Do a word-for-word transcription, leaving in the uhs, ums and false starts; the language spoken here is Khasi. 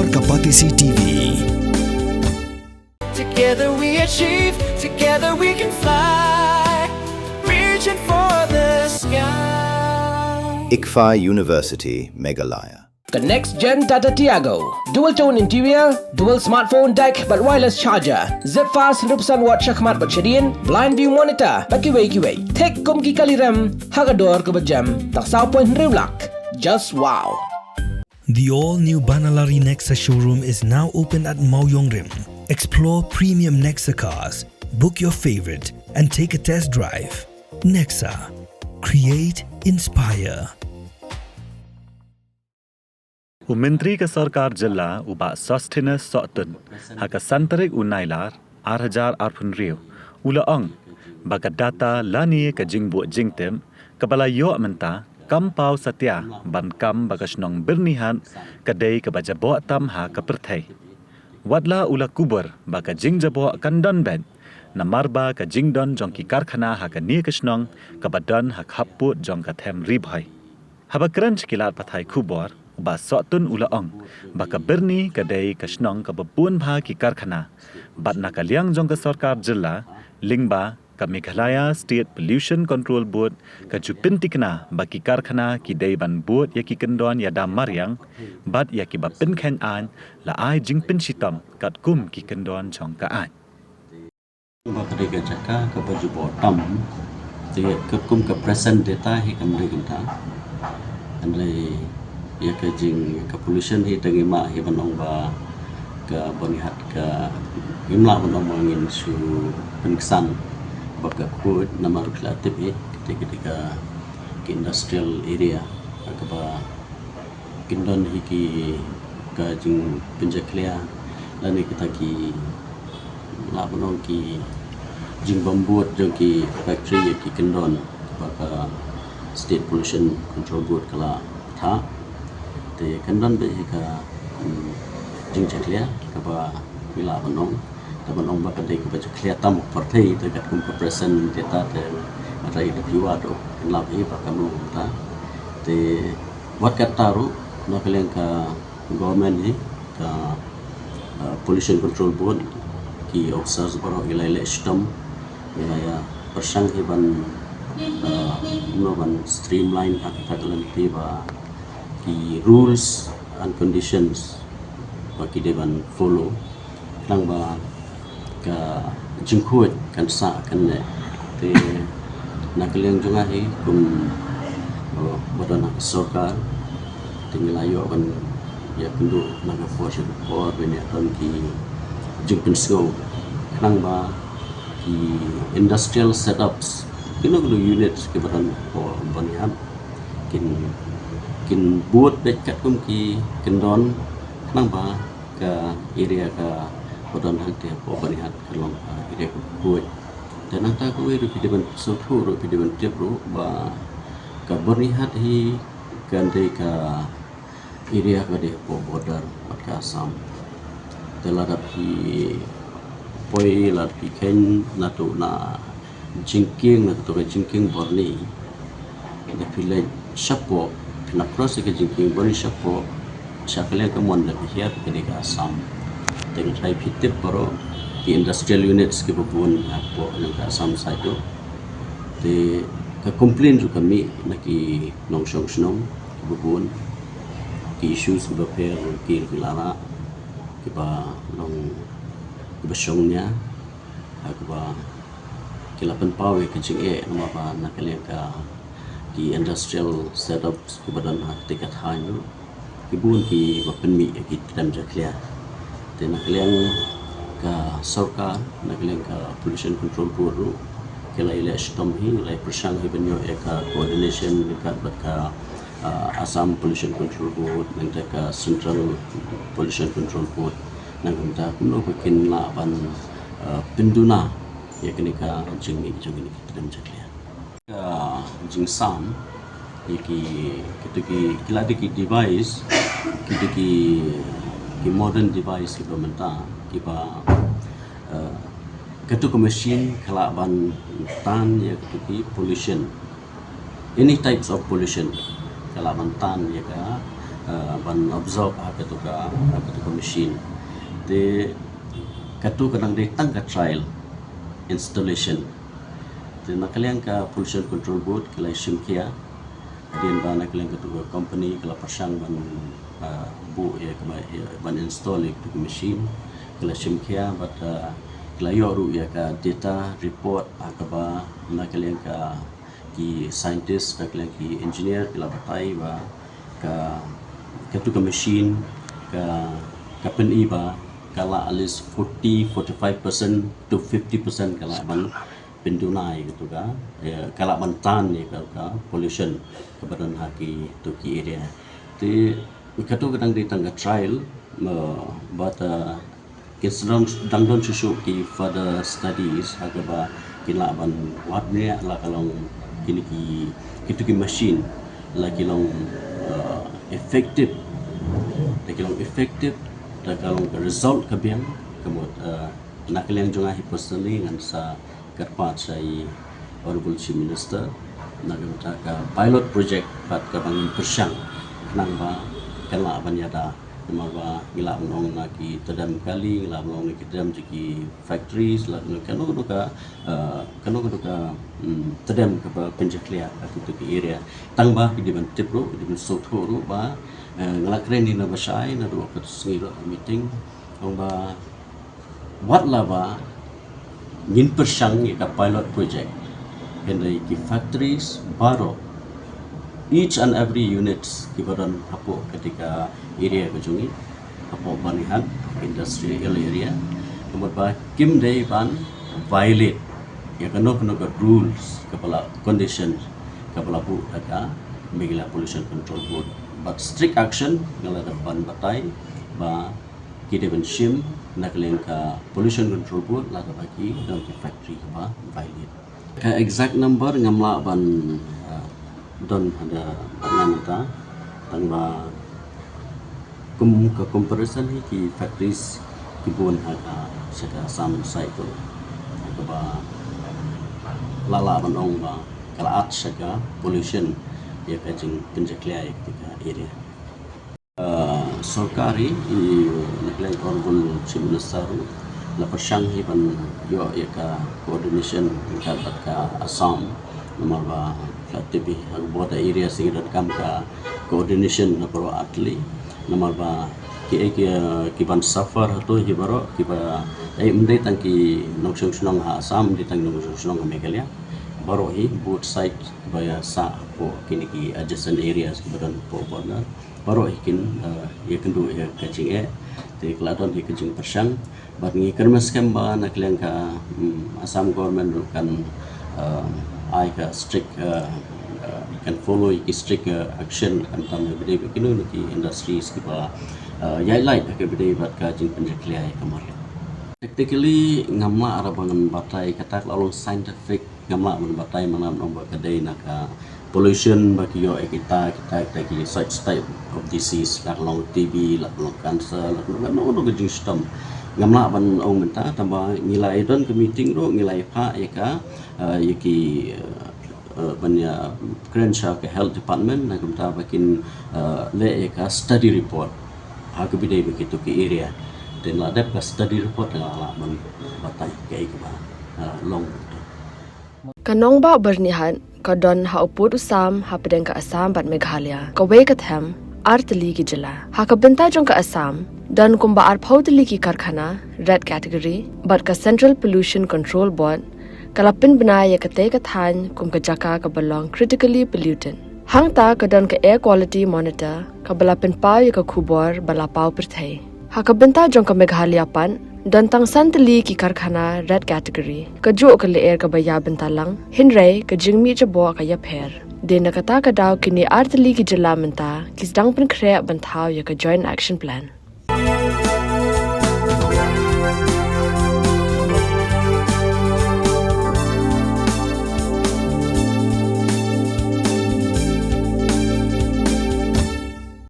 Ka Batesi T V. Together we achieve, together we can fly. Reaching for the sky. ICFAI University, Meghalaya. Ka next gen Tata Tiago. Dual tone interior, dual smartphone deck bad wireless charger. Zip fast hynriewphew watt shakhmat bad shadien, blind view monitor bad kiwei kiwei. Thik kum ki kali rem ha ka dor kaba jem. Tang saw point hynriew lak. Just wow. The all new Banalari Nexa showroom is now open at Mawiong Rim. Explore premium Nexa cars, book your favorite, and take a test drive. Nexa. Create, inspire. U Myntri ka Sorkar Jylla u Bah Sosthenes Sohtun, ha ka san tarik u Nailar, ar hajar arphew hynriew, u la ong ba ka data lane ka jingbud jingtip kaba la ïoh mynta kam paw satia ban kam ba ka shnong Byrnihat ka dei kaba jaboh tam ha ka pyrthei. Wat la u la kubur ba ka jingjaboh kan don beit, namar ba ka jingdon jong ki karkhana ha kane ka shnong kaba don ha khappud jong ka them Ri Bhoi. Haba kren sha ki lad pathai khubor, u Bah Sohtun u la ong ba ka Byrni ka dei ka shnong kaba bun bha ki karkhana, bad na ka liang jong ka Sorkar Jylla lyngba ka Meghalaya State Pollution Control Board ka ju pynthikna ba ki karkhana ki dei ban bud ïa ki kyndon ïada mariang bad ïa kiba pynkheiñ aiñ la ai jingpynshitom katkum ki kyndon jong ka aiñ. Ba ka dei ka jaka kaba jaboh tam. Te katkum ka present data hi kam dei kumta. Hynrei ïa ka jing, ka pollution hi tang ïa ma hi ban ong ba ka Byrnihat ka, ym lah ban ong ba ngin shu pynksan ba ka khuid namar ka la tip hi kata ka dei ka, ka industrial area kaba kin don hi ki, ka jingpynjakhlia lane kita ki, lah ban ong ki jingbam bud jong ki factory ïa ki kyndon ba ka State Pollution Control Board ka la thah. Te kan don beit hi ka, mm, jingjakhlia kaba ngi lah ban ong, te ban ong ba ka dei kaba jakhlia tam ha pyrthei, te katkum ka present data te nga trai da phi wa to kan lap hi ba ka mung ta. Te wat katta ruh na ka liang ka government hi, ka, uh, Pollution Control Board, ki officers baroh ngi la ïaleh shitom, ngi la ïa pyrshang hi ban, uh, kumno ban streamline ha kata ka lynti ba ki rules and conditions ba ki dei ban follow. Khnang ba ka jingkhuid kan sah kan neh. Te na ka liang jong nga hi kum, uh, ba don ha ka sorkar, te ngi la ïoh ban ïakynduh na ka por sha ka por ban ïa don ki jingpynsngew khnang ba ki industrial setups, kino kino units kiba don hapoh Byrnihat kin, kin bud beit katkum ki kyndon khnang ba ka area kaba don hangtei hapoh Byrnihat ka long, uh, area kaba khuid. Te nangta kawei ruh phi dei ban sngewthuh ruh, phi dei ban tip ruh ba ka Byrnihat hi kan dei ka area kaba dei hapoh border bad ka Assam. Te lada phi poi, lada phi kheiñ nato na jingkieng, na kato ka jingkieng Byrni, da phi leit shapoh, phin ïa cross ïa ka jingkieng Byrni shapoh, sha ka liang ka mon da phi hiar ka dei ka Assam. Te nga trai phi tip baroh ki industrial units kiba bun hapoh jong ka Assam side ruh. Te ka complain ruh ka mih na ki nongshong shnong kiba bun, ki issues kiba pher ki, ki la rah, kiba long, kiba shong nia, ha kaba ki la pynpaw ïa ka jingeh namar ba na ka liang ka ki industrial setups kiba don ha katei ka thaiñ ruh ki bun kiba pynmih ïa ki trem jakhlia. Te na ka liang ka sorkar, na ka liang ka Pollution Control Board ruh ki la ïaleh shitom hi, la ïa pyrshang hi ban ïoh ïa ka coordination ryngkat bad ka, uh, Assam Pollution Control Board, nangta ka Central Pollution Control Board, nangta kumno ba kin lah ban, uh, pynduna ïa kane ka jingmih jong kine ki trem jakhlia. Ka jingsam ïa ki, kito ki, ki la dei ki device, kito ki, ki modern device kiba mynta kiba, uh, kato ka machine ka lah ban tan ïa kato ki pollution, any types of pollution, ka lah ban tan ïa ka, uh, ban absorb ha katu ka, ha katu ka machine. Te katu ka dang dei tang ka trial installation. Te na ka liang ka Pollution Control Board ki la shim khia. Hadien ba na ka liang katu ka company ka la pyrshang ban, uh, buh ïa ka ma-, ïa ban install ïa katu ka machine. Ka la shim khia bad, uh, ka la ïoh ruh ïa ka data report ha kaba na ka liang ka ki scientist, na ka liang ki engineer ki la batai ba ka, katu ka machine ka, ka pyni ba ka la at least forty, forty-five percent to fifty percent ka la ban pynduna ïa katu ka, eh, ka la ban tan ïa ka, ka pollution kaba don ha kitu ki area. Te katu ka dang dei tang ka trial, eh, bad, eh, ki sdang, dang don shuh shuh ki further studies ha kaba kin lah ban wad ne la ka long kine ki, kitu ki machine la ki long, eh, effective, la ki long effective, la ka long ka result ka biang. Ka mut, eh, na ka liang jong nga hi personally ngan sa kyrpad sha i Honorable Chief Minister na ka bynta ka pilot project pat kaba ngin pyrshang khnang ba kan lah ban ïada. Namar ba ngi lah ban ong na ki tdem kali, ngi lah ban ong na ki tdem jong ki factories, lah na kano kano ka, eh, kano kano ka, mm, tdem kaba pynjakhlia ha kitu ki area. Tang ba ki dei ban tip ruh, ki dei ban sngewthuh ruh ba, eh, nga la kren hi na ba shai naduh katu sngi ruh ha meeting, ong ba wat la ba ngin pyrshang ïa ka pilot project, hynrei ki factories baroh, each and every units kiba don hapoh kata ka area ka jong ngi, hapoh Byrnihat, industrial area, ka mut ba kim dei ban violate ïa kano kano ka rules kaba la, conditions kaba la buh da ka Meghalaya Pollution Control Board. But strict action nga la dep ban batai ba ki dei ban shim na ka liang ka Pollution Control Board lada ba ki don ki factory kaba violate. Ka exact number ngam lah ban, uh, don ha da bad nga mynta, tang ba kum ka comparison hi ki factories ki bun ha ka sha ka Assam side tu, ha kaba la lah ban ong ba ka la add sha ka pollution ïa ka jingpynjakhlia ïa ka area. Uh, sorkar hi, i, na ka liang Honorable Chief Minister ruh la pyrshang hi ban ïoh ïa ka coordination ryngkat bad ka Assam. Namar ba ka tip hi ha ka border area sngi donkam ka coordination na baroh artylli. Namar ba ki, ki, ki ban suffer hato hi baroh kiba, eh, ym dei tang ki nongshong shnong ha Assam, ym dei tang ki nongshong shnong ha Meghalaya. Baroh hi both side ba ïa sah hapoh kine ki adjacent areas kiba don hapoh border. Baroh hi kin, eh, ïakynduh ïa ka jingeh, te ka la don hi ka jingpyrshang. Bad ngi kyrmen skhem ba na ka liang ka, mm, Assam government ruh kan, eh, ai ka strict, eh, eh, kan follow ïa ki strict, eh, action, khamtam ha kaba ïadei bad kino kino ki industries kiba, eh, ïaid lait ha kaba ïadei bad ka jingpynjakhlia ïa ka mariang. Practically ngam lah ruh ban batai, kata ka la long scientific. Ngam lah ban batai, ngam lah ban ong ba ka dei na ka pollution ba ki ïoh ïa kita, kita, kita ki such type of disease, la ka long T B, la ka long cancer, la ka long kano kano ka jingshitom. Ngam lah ban ong mynta, tang ba ngi la ïa don ka meeting ruh, ngi la ïa phah ïa ka, eh, ïa ki, eh, eh, ban ïa kren sha ka health department na ka bynta ba kin, eh, leh ïa ka study report ha kaba ïadei bad kito ki area. Te la dep ka study report la lah ban batai kaei kaba, eh, long. Ka nongbah Byrnihat ka don ha u pud u sam hapdeng ka Assam bad Meghalaya. Kawei ka them, ar tylli ki jylla. Ha ka bynta jong ka Assam, don kumba arphew tylli ki karkhana red category, bad ka Central Pollution Control Board ka la pynbna ïa katei ka thaiñ kum ka jaka kaba long critically polluted. Hangta ka don ka Air Quality Monitor kaba la pynpaw ïa ka khubor ba la paw pyrthei. Ha ka bynta jong ka Meghalaya pat, don tang san tylli ki karkhana red category. Kajuh ka lyer kaba ïa bynta lang, hynrei ka jingmih jaboh ka ïapher. Dei na kata ka daw kine ar tylli ki jylla mynta ki sdang pynkhreh ban thaw ïa ka Joint Action Plan.